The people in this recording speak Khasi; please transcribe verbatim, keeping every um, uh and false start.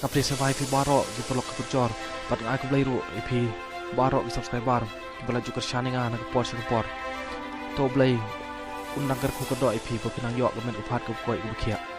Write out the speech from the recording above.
Ka plie sngewbha ïa phi baroh ki paralok ki parajor, bad nga ai khublei ruh ïa phi baroh ki subscriber kiba la ju kyrshan ïa nga na ka por sha ka por. To U Blei un nang kyrkhu kyrdoh ïa phi ba phin nang ïoh ka met ka phad kaba koit kaba khiah.